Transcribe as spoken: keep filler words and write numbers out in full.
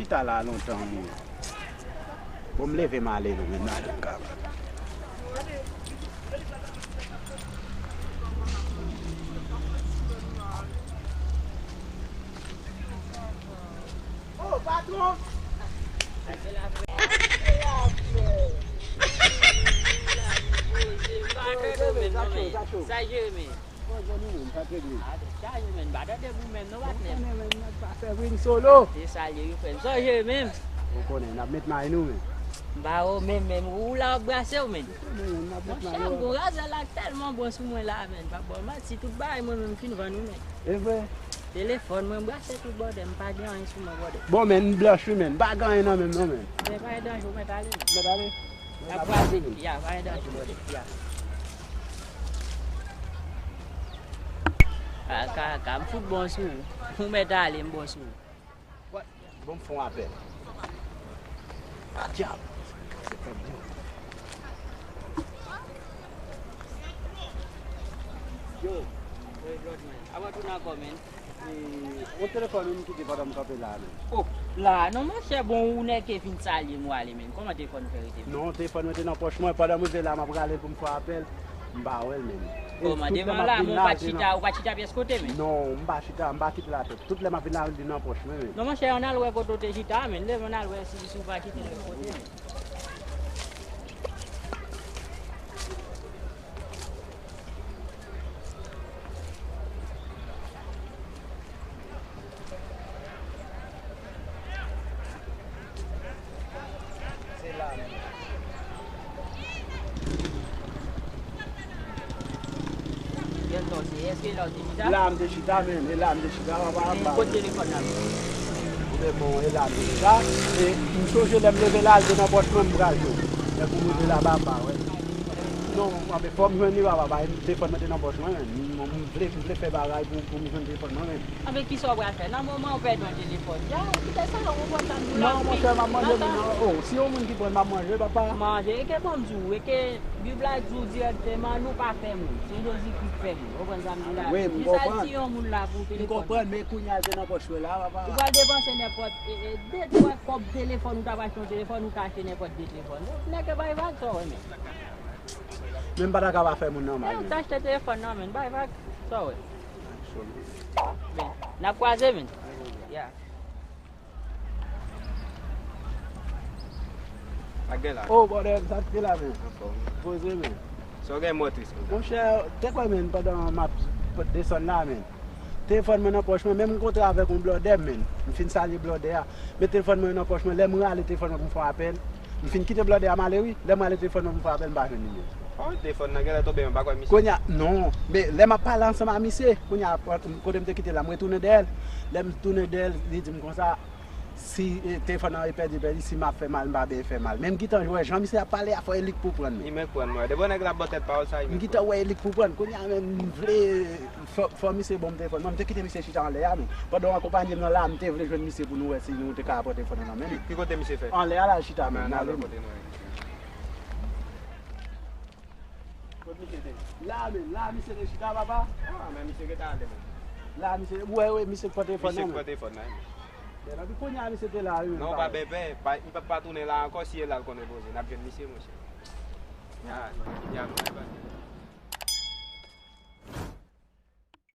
Ta la lontan, mwen. Bon, m leve m ale, nou, men, m ale m ka. Oh, patron! Sa jere, men. Bon, Johnny, men, sa te di. Ah, chaje, men, pa tande pou menm non, patnè. Konnen, men, nèg pa fè ring solo. Se sa l ye, wi, frè m. Sa w jere menm? Ou konnen, n ap met may nou, men. M pa wè w menm, menm. Ou la w ap brase w, men. Monchè, m gon razè la k tèlman bon sou mwen la, men. Pa bon, manti, tout bagay mwen menm m fin vann, wi, men. E vre? Telefòn mwen, m brase tout, brother, m pa gen anyen sou mwen, brother. Bon, men, m blanch, wi, men. M pa gen anyen nan men m, non, men. Men pa gen danje, ou mèt ale, men. Mèt ale? N ap kwaze, ya, pa gen danje, brother, ya. Ka, ka, ka, m fout bon sou ou. Ou mèt ale, m bon sou ou. Bon, m fè yon apèl. Dyab. Yo, avan tou nan kò, men. E, yon telefòn ou m kite pandan m kanpe la a, men. Oh, la a, non, monchè, bon, ou nèke fin salye m, ou ale, men. Kòman telefòn ou fè rete, men? Non, telefòn mwen te nan pòch mwen, pandan m rive la, m ap rale l pou m fè apèl, m pa wè l, men. E kòman, devan la, men ou pa t chita, ou pa t chita pyès kote, men? Non, m pa chita, m pa kite l atè. Tout lè m ap vin la, li nan pòch mwen, men. Non, monchè, ann al wè kote w te chita a, men. Leve ann al wè si, si w pa kite l lòt kote, men. Se la menm. Gèlton, se èske la w te chita? La m te chita, men, e la m te chita, papa. Men kote telefòn nan? Ou men bon, e la m te chita. E m sonje lè m leve la, l te nan pòch mwen, m pral jwe. Lè pou m rive la, papa, wè. Non, anben, fò m jwenn li, papa, ba, telefòn mwen te nan pòch mwen, men. M, m vle, m vle fè bagay pou, pou m jwenn telefòn mwen, men. Anben, kisa w pral fè? Nan moman ou pèdi yon telefòn, ya, kite sa, ou konprann sa m di w la. Non, monchè, m ap manje, men, oh, si yon moun ki pran, m ap manje, papa. Manje, e ke ban m di w, e ke Bib la di w dirèkteman, nou pa fè moun. Se Jezi ki fè moun. Ou konprann sa m di w la? Wi, m konprann. Jis al tiye yon moun la pou telefòn. M konprann, men kounye a l te nan pòch mwen la, papa. Ou pral depanse nenpòt, e, e, de twa kòb telefòn, ou ta pa achte yon telefòn, ou ka achte nenpòt de telefòn. Nèg yo bay vag, sa w wè, men. Men m pa ta ka pa fè moun nan mal, men. Ou ta achte telefòn nan, men, bay vag, sa w wè. Men, n ap kwaze, men. Ya. Ak gen la. Oh, bòdèl, sa k te la, men. Anfòm. Poze, men. Sa w gen motris konsa? Monchè, te kwè, men, pandan m ap desann la, men. Telefòn mwen nan pòch mwen, men m kontre avèk yon blòdè, men. M fin salye blòdè a. Men telefòn mwen nan pòch mwen, lè m rale telefòn mwen pou m fè yon apèl. M fin kite blòdè a, m ale, wi. Lè m rale telefòn mwen pou m fè yon apèl, m pa jwenn nimewo. Oh, telefòn nan genlè tonbe, men m pa kwè misye. Kounye a, non. Men lè m ap pale ansanm a misye, kounye a, kote m te kite la, m retounen dèyè l. Lè m tounen dèyè l, li di m konsa, si, eh, telefòn nan e pèdi, pèdi, si m ap fè mal, m pa bezwen fè mal. Men m gentan wè jan misye ap pale a, fò e li k pou pran men. Li menm k pran mwen. Depi yon nèg la ba w tèt pawòl sa, li menm k pran. M gentan wè e li k pou pran. Kounye a, men, m vle fò, fò misye ban m telefòn mwen. M te kite misye chita anlè a, men pandan w akonpanye m nan la, m te vle jwenn misye pou nou wè si nou te ka pran telefòn nan nan men li. Ki, ki kote misye fè? Anlè a la, l chita, men, ann ale, men. Kote misye te? La, men, la, misye te chita, papa. Ah, men misye gentan ale, men. La, misye, wè, wè, misye k pran telefòn nan, men. Misye k pran telefòn nan, men. Epi kounye a, misye te la, wi, men. Non, pa gen pè, pa, li p ap pa tounen la ankò, si e la l konn repoze, n ap jwenn misye, monchè. Ya, ya, ya.